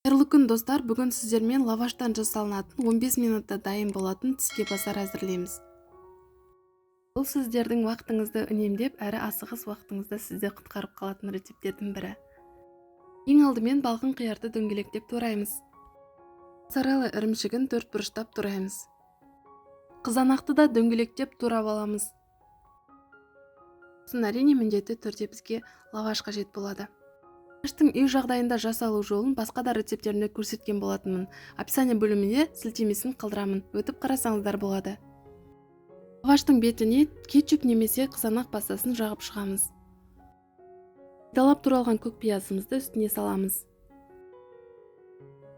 Қайырлы күн, достар! Бүгін сіздермен лаваштан жасалынатын 15 минутта дайын болатын тіске басар әзірлейміз. Бұл сіздердің уақытыңызды үнемдеп, әрі асығыс уақытыңызда сізді құтқарып қалатын рецепттердің бірі. Ең алдымен балғын қиярды дөңгелектеп тураймыз. Моцарелла ірімшігін төрт бұрыштап тураймыз. Қызанақты да дөңгелектеп турап аламыз. Сосын, әрине, міндетті түрде бізге лаваш қажет болады. Лаваштың үй жағдайында жасалу жолын басқа да рецепттерімде көрсеткен болатынмын. Описание бөліміне сілтемесін қалдырамын, өтіп қарасаңыздар болады. Лаваштың бетіне кетчуп немесе қызанақ пастасын жағып шығамыз. Майдалап туралған көк пиязымызды үстіне саламыз.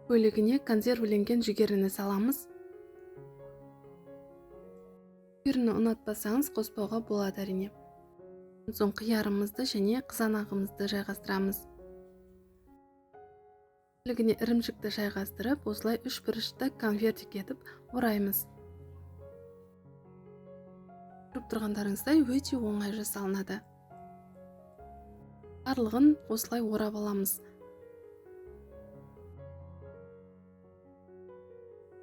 Бөлігіне консервіленген жүгеріні саламыз. Жүгеріні ұнатпасаңыз, қоспауға болады, әрине. Соң қиярымызды және қызанағымызды жайғастырамыз. Бөлігіне ірімшікті жайғастырып, осылай үш бұрышты конвертик етіп ораймыз. Көріп тұрғандарыңыздай, өте оңай жасалынады. Барлығын осылай орап аламыз.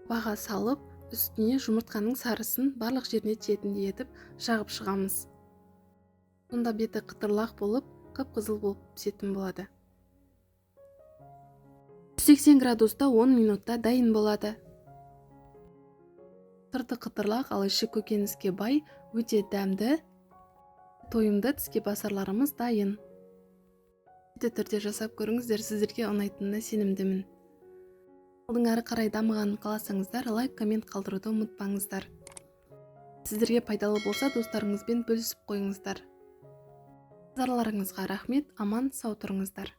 Баға салып, үстіне жұмыртқаның сарысын барлық жеріне тиетіндей етіп жағып шығамыз. Сонда беті қытырлақ болып, қып-қызыл болып пісетін болады. 180 градуста 10 минутта дайын болады. Сырты қытырлақ, ал іші көкөніске бай, өте дәмді, тойымды тіске басарларымыз дайын. Міндетті түрде жасап көріңіздер, сіздерге ұнайтынына сенімдімін. Каналдың әрі қарай дамығанын қаласаңыздар, лайк, коммент қалдыруды ұмытпаңыздар. Сіздерге пайдалы болса, достарыңызбен бөлісіп қойыңыздар. Назарларыңызға рахмет, аман сау тұрыңыздар.